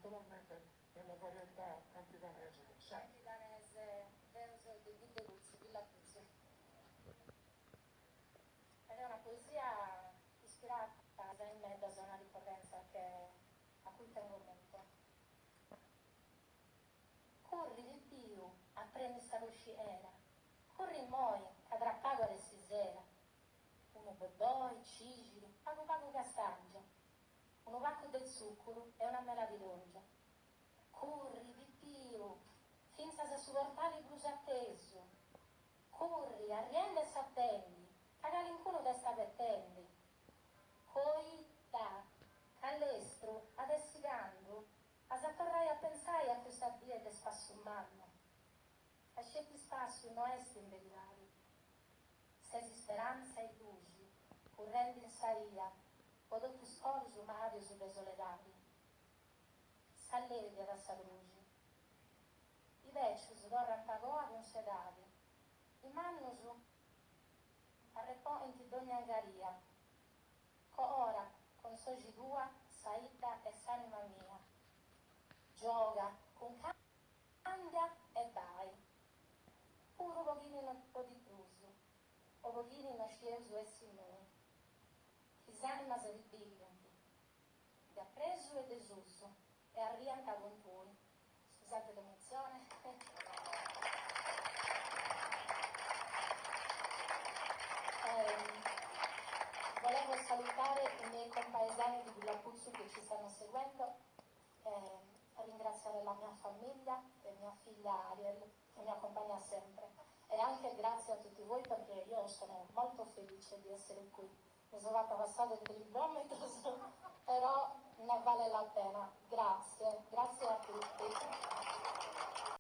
Naturalmente nella varietà campidanese sarda. Campidanese, deo seo de Biddeputzu, Villaputzu. Ed è una poesia ispirata in medas a una ricorrenza che a cui tengo molto. Curri pipiu a preni sa cosciera, curri immoi ca tra pagu at essi sera. Unu bobboi, cixiri, pagu pagu castàngia, unu pacu de tzùcuru e una mela pilòngia. Curri pipiu, fintzas a su portali prus atesu, curri arriendi e satendi, ca calincunu t'est abetendi. Coita, ca lestru at essi candu as a torrai a pentzai a custa die de spassu mannu, ca sceti spassu no est in beridadi. Ses isperantza e luxi, currendi in sa 'ia, po totu is corus màdius de soledadi. S'allèbiat sa gruxi. I bècius torrant agoa cun s'edadi. I mannus arreponint dogna angaria. Coora, cun s'oxi tua, sa 'idda est s'anima mia. Gioga, cuncàmbia e bai. Puru po chini no podit prus o po chini no scieus essi innoi. Chi is animas ribillint de apresu e de susu e arriant cun tui. Scusate l'emozione. Volevo salutare i miei compaesani di Villaputzu che ci stanno seguendo, ringraziare la mia famiglia e mia figlia Ariel che mi accompagna sempre e anche grazie a tutti voi perché io sono molto felice di essere qui. Mi sono fatta passare dei vomitos, però ne vale la pena.